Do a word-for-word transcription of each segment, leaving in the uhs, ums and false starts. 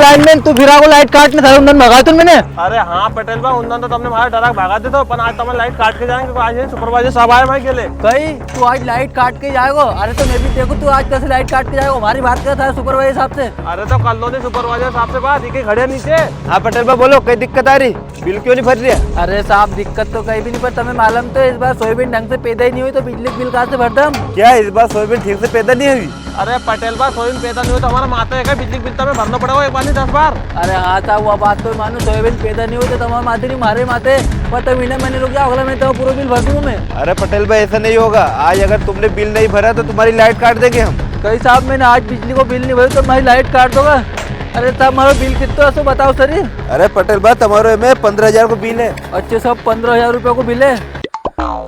Lineman, तू फिर आगो लाइट काटने, थारे उन दन भगायो तो मैंने। अरे हाँ पटेल बा, उन दन तो तमने म्हारे डरा के भगा दियो थो, पण आज तमारी लाइट काट के जाएंगे, आज ये सुपरवाइजर साहब आए म्हारे गेले। कई, तू आज लाइट काट के जाएगो? अरे तो मैं भी देखूं, तू आज कैसे लाइट काट के जाएगो? म्हारी बात कर थारे सुपरवाइजर साहब से। अरे तो कर लो नी सुपरवाइजर साहब से बात, इके खड़े नीचे। हाँ पटेल बा, बोलो, कई दिक्कत आ री? बिल क्यों नी भर रिया? अरे साहब, दिक्कत तो कई भी नी, पर तमे मालूम तो, इस बार सोयाबीन ढंग से पैदा ही नी हुई, तो बिजली का बिल कां से भर दम? क्या इस बार सोयाबीन ठीक से पैदा नी हुई? अरे पटेल बा, सोयाबीन पैदा नी हुई तो हमारा माथे है क्या? बिजली का बिल तो हमें भरना पड़ेगा एक बार नी दस बार। अरे हाँ साहब, वो बात तो मानो, सोयाबीन पैदा नी हुई तो तमारे माथे नी, म्हारे माथे। पर तम इना महीने रुक जाओ, अगला महीने तो पूरा बिल भर दूंगा मैं। अरे पटेल बा, ऐसा नहीं होगा। आज अगर तुमने बिल नहीं भरा तो तुम्हारी लाइट काट देंगे हम। कई साहब, मैंने आज बिजली को बिल नी भरा तो म्हारी लाइट काट दोगा? अरे साहब, म्हारो बिल कितना है, सो बताओ सर। अरे पटेल बा, तमारो एमे पन्द्रह हजार को बिल है। अच्छा साहब, पन्द्रह हजार रुपया को बिल है।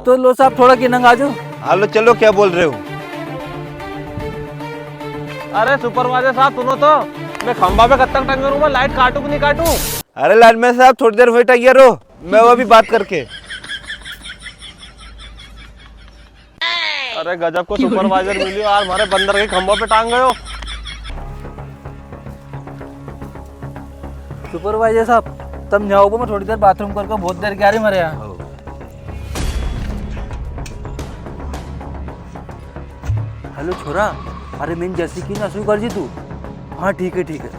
तो लो साहब, थोड़ा किनंग आजो। हाँ लो, चलो, क्या बोल रहे हो? अरे सुपरवाइजर साहब, सुनो तो, मैं खंबा पे कब तक टंगे रहूं, मैं लाइट काटूं कि नी काटूं? अरे लाइनमैन साहब, थोड़ी देर वहीं टंगे रहो, मैं वो अभी बात करके। अरे गजब को सुपरवाइजर मिलियो यार, म्हारे बंदर के खंबा पे टांग गयो। सुपरवाइजर साहब, तम न्यां उबा, मैं थोड़ी देर बाथरूम करके, बहुत देर की आ री म्हारे यां। हेलो छोरा, अरे मैंने जैसी की ना शुरू कर दी तू। हाँ ठीक है, ठीक है।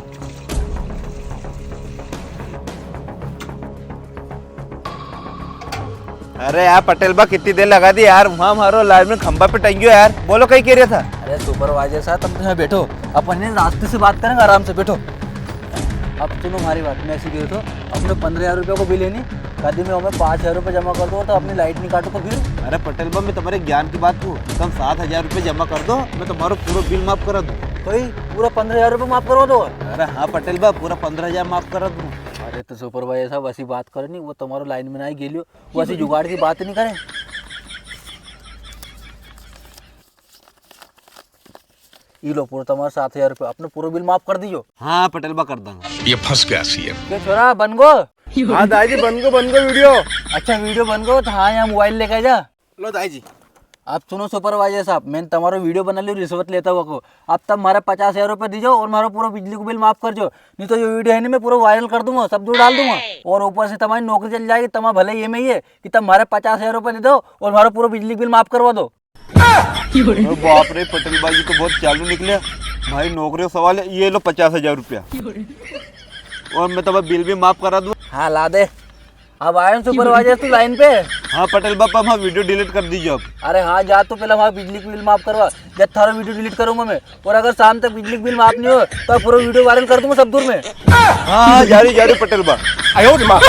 अरे यार पटेल बा, कितनी देर लगा दी यार, वहाँ म्हारो लाइनमैन खंबा पे टंग्यो यार। बोलो, कई कई रिया था? अरे सुपरवाइजर साहब, तम तो यहाँ बैठो, अपन ने रास्ते से बात करेंगे, आराम से बैठो। अब सुनो म्हारी बात, मैं ऐसी कह रहा था, अपने पन्द्रह हजार रुपया को बिल है नी, कदी मैं हमें पाँच हजार रुपया जमा कर दो तो अपनी लाइट नी काटो तो फिर? अरे पटेल बा, मैं तमारे ज्ञान की बात कहूँ, तम सात हजार रुपया जमा कर दो, मैं तमारो पूरो बिल माफ करा दूँ। कई पूरा पन्द्रह हजार रुपया माफ करवा दो? अरे हाँ पटेल बा, पूरा पन्द्रह हजार माफ करा दूँ। अरे तो सुपरवाइजर साहब, ऐसी बात करे नी, वो तमारो लाइनमैन आई गेलियो, वो ऐसी जुगाड़ की बात नी करे। ई लो पूरा तमारा सात हजार रुपया, अपने पूरो बिल माफ कर दीजो। हाँ पटेल बा, कर दांगा। ये फंस गया सीएम। के छोरा, बन गो? हाँ दाई जी, बन गो, बन गो वीडियो। अच्छा वीडियो बन गो तो हाँ, यहाँ मोबाइल लेके जा। लो दाई जी। अब सुनो सुपरवाइजर साहब, मैंने तमारो वीडियो बना लियो रिश्वत लेता हुआ को। अब तम म्हारे पचास हजार रुपया दीजो और म्हारो पूरो बिजली को बिल माफ कर जो, नी तो यो वीडियो है नी, मैं पूरो वायरल कर दूंगा, सब दूर डाल दूंगा। और ऊपर से तमारी नौकरी चल जाएगी, तमारा भले ये में ही है कि तम म्हारे पचास हजार रुपया दे दो और म्हारो पूरो बिजली को बिल माफ करवा दो। अरे बाप रे, पटेल बा जी तो बहुत चालू निकले। म्हारी नौकरी को सवाल है, ये लो पचास हजार रुपया। और मैं तमारा बिल भी माफ करा दूँ। हाँ, ला दे। अब आयो सुपरवाइजर तू लाइन पे? हाँ पटेल बा, म्हारो वीडियो डिलीट कर दीजो अब। अरे हाँ, जा तू पहले म्हारो बिजली का बिल माफ करवा, जब थारो वीडियो डिलीट करूंगा मैं। और अगर शाम तक बिजली का बिल माफ नी हो तो पूरो वीडियो वायरल कर दूंगा सब दूर में। हाँ, हाँ, जा रियो, जा रियो पटेल बा। आयो रे माँ।